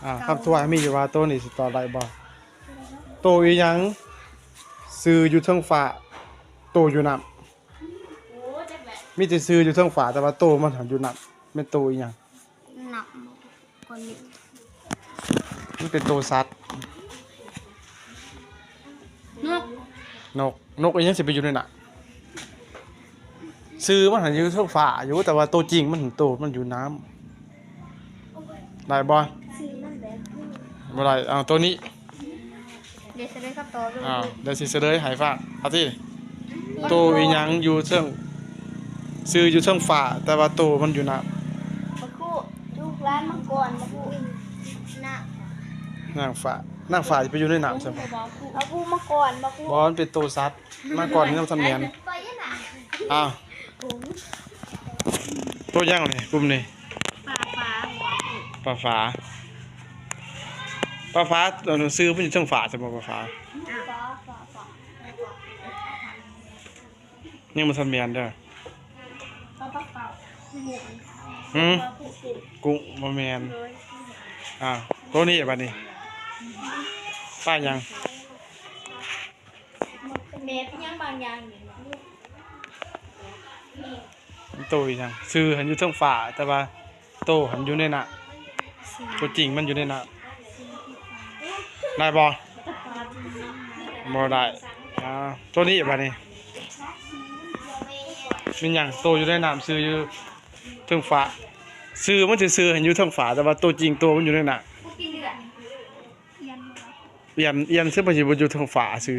ອ່າ ຄຳທວນມີຢູ່ວ່າໂຕນີ້ຊິຕອບໄດ້ບໍ່? ໂຕອີ່ຫຍັງຊື່ຢູ່ເທິງຟ້າ ໂຕຢູ່ນ້ຳ? ມີແຕ່ຊື່ຢູ່ເທິງຟ້າ ແຕ່ວ່າໂຕມັນຫັ້ນຢູ່ນ້ຳ ແມ່ນໂຕອີ່ຫຍັງ? ນ້ຳ ມັນເປັນໂຕສັດ. ນົກ ນົກ ນົກອີ່ຫຍັງຊິໄປຢູ່ໃນນ້ຳ? ຊື່ມັນຫັ້ນຢູ່ເທິງຟ້າຢູ່ ແຕ່ວ່າໂຕຈິງມັນ ໂຕມັນຢູ່ນ້ຳ ໄດ້ບໍ່? ບໍ່ໄດ້. ເອົາ ໂຕນີ້ ດຽວສະເລີຍຄຳຕອບ. ອ້າວ ດຽວຊິສະເລີຍໃຫ້ຟັງ. ເອົາຕິ ໂຕອີ່ຫຍັງຢູ່ເທິງ ຊື່ຢູ່ເທິງຟ້າ ແຕ່ວ່າໂຕມັນຢູ່ນ້ຳ? ບໍ່ຮູ້ ລູກຫຼານມັງກອນບໍ່ຮູ້. ນາງ ນາງຟ້າ ນາງຟ້າຊິໄປຢູ່ໃນນ້ຳຊັ້ນບໍ່? ເອົາຜູ້ມັງກອນບໍ່ຮູ້. ບໍ່ ມັນເປັນໂຕສັດ ມັງກອນຍັງບໍ່ທັນແມ່ນ. ອ້າວ ໂຕຫຍັງນີ້ ກຸ່ມນີ້? ປາຝາ ປາຝາ ປາຝາ ເອີ ຊື່ມັນຢູ່ເທິງຟ້າຊັ້ນບໍ່ ປາຝາ? ຍັງບໍ່ທັນແມ່ນເດີ. ຫືມ ກຸ້ງ ບໍ່ແມ່ນ. ອ້າວ ໂຕນີ້ບັດນີ້ ປາຫຍັງ? ແມ່ນຫຍັງບາງຢ່າງນີ້ ໂຕອີ່ຫຍັງ? ຊື່ຫັ້ນຢູ່ເທິງຟ້າ ແຕ່ວ່າໂຕຫັ້ນຢູ່ໃນນ້ຳ ໂຕຈິງມັນຢູ່ໃນນ້ຳ ໄດ້ບໍ່? ບໍ່ໄດ້. ອ່າ ໂຕນີ້ບັດນີ້ ແມ່ນຫຍັງ? ໂຕຢູ່ໃນນ້ຳ ຊື່ຢູ່ເທິງຟ້າ ຊື່ມັນຊື່ໆຫັ້ນຢູ່ເທິງຟ້າ ແຕ່ວ່າໂຕຈິງໂຕມັນຢູ່ໃນນ້ຳ. ອຽນ ອຽນ ຊຶ ມັນຊິບໍ່ຢູ່ເທິງຟ້າຊື່?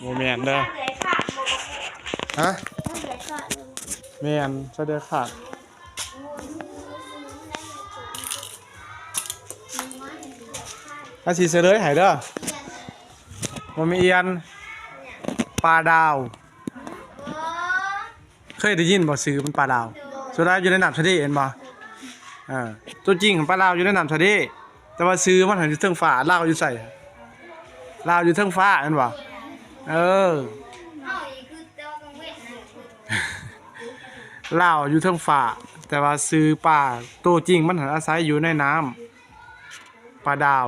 ບໍ່ແມ່ນເດີ. ຮະ? ແມ່ນ ສະເດືອຍຂາດ. ອາ ຊິສະເຫຼີຍໃຫ້ເດີ ບໍ່ແມ່ນອຽນ ປາດາວ. ເຄີຍໄດ້ຍິນບໍ່? ຊື່ມັນປາດາວ ສ່ວນຫຼາຍຢູ່ໃນນ້ຳທະເລແມ່ນບໍ່? ເອີ ຕົວຈິງຂອງປາດາວຢູ່ໃນນ້ຳທະເລ ແຕ່ວ່າຊື່ມັນຫັ້ນຢູ່ເທິງຟ້າ. ລາວຢູ່ໃສ? ລາວຢູ່ເທິງຟ້າແມ່ນບໍ່? ເອີ ລາວຢູ່ເທິງຟ້າ ແຕ່ວ່າຊື່ປາ ຕົວຈິງມັນຫັ້ນອາໄສຢູ່ໃນນ້ຳ ປາດາວ.